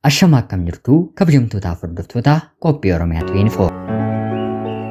Ashama akkam jirtu kabajamtootaaf hordoftoota qophii Oromiyaa 24.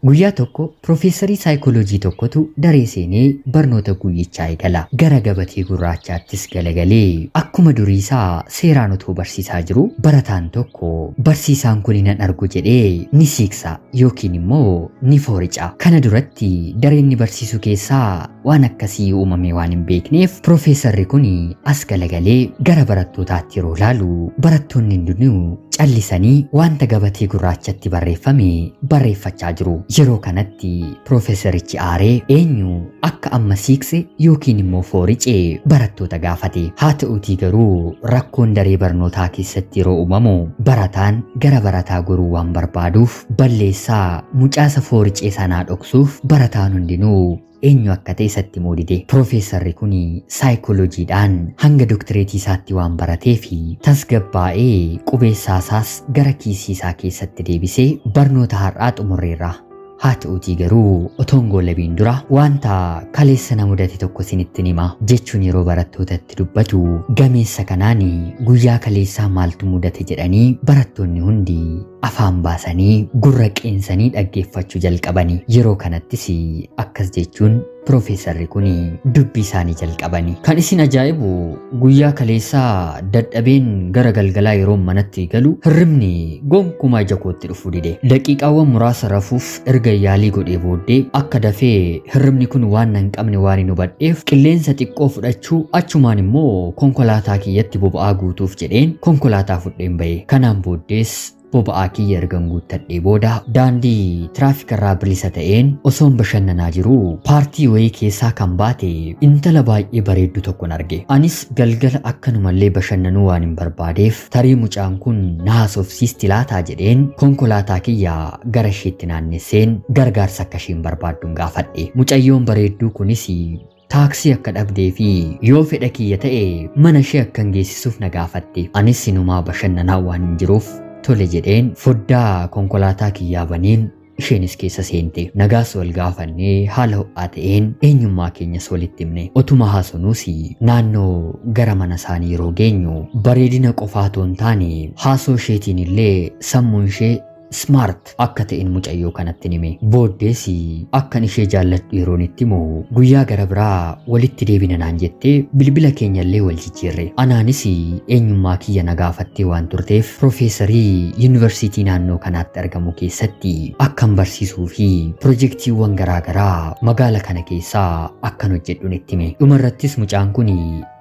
Guyyaa tokko piroofeesarii saayikooloojii tokkotu daree seenee barnoota guyyichaa eegala. Gara gabatee gurraachaattis galagalee akkuma duriisaa seeraan otoo barsiisaa jiru barataan tokko barsiisaan kun nan argu jedhee ni siiksa yookiin immoo ni foorica. Kana duratti dareen barsiisuu keessaa waan akkasii uumame waan hin beekneef piroofeesarri kun as galagalee gara barattootaatti yeroo ilaalu barattoonni hundinuu callisanii wanta gabatee gurraachatti barreeffame barreeffachaa jiru. Yeroo kanatti piroofeesarichi aaree eenyu akka amma siikse yookiin immoo foorice barattoota gaafate. Haa ta'uutii garuu rakkoon daree barnootaa keessatti yeroo uumamu barataan gara barataa goruu waan barbaaduuf balleessaa mucaasa fooricee sanaa dhoksuuf barataan hundinuu eenyu akka ta'e isatti himuu dide. Piroofeesarri kun saayikooloojiidhaan hanga doktireetii isaatti waan baratee fi tasgabbaa'ee qubeessaasaas gara kiisii isaa keessatti deebisee barnoota har'aa xumurreerra. Haa ta'uutii garuu otoon goolabiin dura wanta kaleessa na mudate tokko isinitti hima jechuun yeroo barattootatti dubbatu gameessa kanaan guyyaa kaleessaa maaltu mudate jedhanii barattoonni hundi afaan baasanii gurra qeensanii dhaggeeffachuu jalqabani. Yeroo kanattis akkas jechuun piroofeesarri kun dubbii isaanii jalqabani. Kan isin ajaa'ibu guyyaa kaleessaa dadhabeen gara galgalaa yeroo manatti galu hirribni gonkumaa ija kootti dhufuu dide. Daqiiqaawwan muraasa rafuuf erga yaalii godhee booddee akka dafee hirribni kun waan nan qabne waan hin hubadheef qilleensa xiqqoo fudhachuu achumaan immoo konkolaataa kiyyatti boba'aa guutuuf jedheen konkolaataa fudheen ba'e. Kanaan booddees boba'aa kiyya ergan guuttadhee booda daandii tiraafikarraa bilisa ta'een osoon bashannanaa jiru paartii wayii keessaa kan baate intala baay'ee bareeddu tokkon arge. Anis galgala akkanumallee bashannanuu waan hin barbaadeef tarii mucaan kun na haasofsiisti laataa jedheen konkolaataa kiyya gara isheetti naannesseen gargaarsa akka isheen barbaadduun gaafadhe. Mucayyoon bareedduu kunis taaksii akka dhabdee fi yoo fedha kiyya ta'e mana ishee akkan geessisuuf na gaafatte. Anis sinumaa bashannanaa waan hin jiruuf tole jedheen foddaa konkolaataa kiyyaa baneen isheenis keessa seente. Nagaas wal gaafannee haala ho'aa ta'een eenyummaa keenyas walitti himne. Otuma haasonuus naannoo gara mana isaanii yeroo geenyu bareedina qofaa otoo hin taane haasoo isheetiin illee sammuun ishee smart akka ta'een mucayyoo kanatti hime. Booddees akkan ishee jaalladhu yeroon itti himu guyyaa gara biraa walitti deebina naan jettee bilbila keenyallee wal jijjiirre. Anaanis eenyummaa kiyya na gaafattee waan turteef piroofeesarii yuunivarsiitii naannoo kanaatti argamu keessatti akkan barsiisuu fi piroojeektiiwwan garaagaraa magaala kana keessaa akkan hojjedhuun itti hime. Dhumarrattis mucaan kun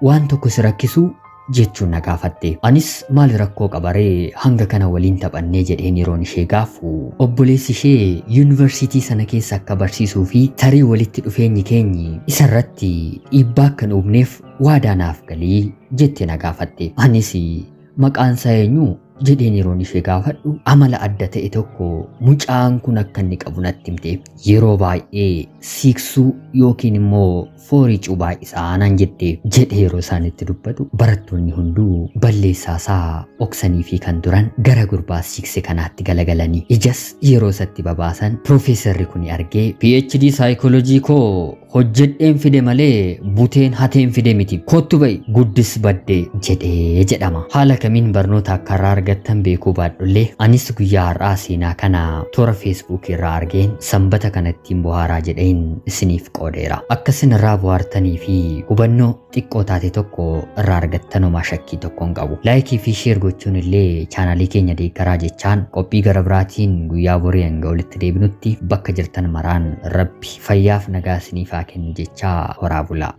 waan tokko si rakkisu jechuun na gaafatte. Anis maal rakkoo qabaree hanga kana waliin taphannee jedheen yeroon ishee gaafu obboleessi ishee yuunivarsiitii sana keessa akka barsiisuu fi tarii walitti dhufeenyi keenyi isarratti dhiibbaa akka hin uumneef waadaa naaf galii jettee na gaafatte. Anis maqaan isaa eenyu jedheen yeroon ishee gaafadhu amala adda ta'e tokko mucaan kun akka inni qabu natti himte. Yeroo baay'ee siiksuu yookiin immoo fooricuu baay'isaa naan jette jedhee yeroo isaan itti dubbatu barattoonni hunduu balleessaasaa oksanii fi kan turan gara gurbaa siikse kanaatti galagalanii ijas yeroo isatti babaasan piroofeesarri kun argee PhD saayikooloojii koo hojjedheen fide malee buteen hateen fide miti kottu ba'i guddis badde jedhee jedhama. Haala kamiin barnoota akka irraa argattan beekuu baadhullee anis guyyaa har'aa seenaa kana toora feesbuuk irraa argeen sanbata kana ittiin bohaaraa jedheen isiniif qoodeera. Akka isin irraa bohaartanii fi hubannoo xiqqoo taate tokko irraa argattan homaa shakkii tokko hin qabu. Laayikii fi sheer gochuun illee chaanaalii keenya deeggaraa jechaan qophii gara biraatiin guyyaa borii hanga walitti deebinutti bakka jirtan maraan Rabbi fayyaaf nagaa isiniif haa kennu jechaa horaa bulaa.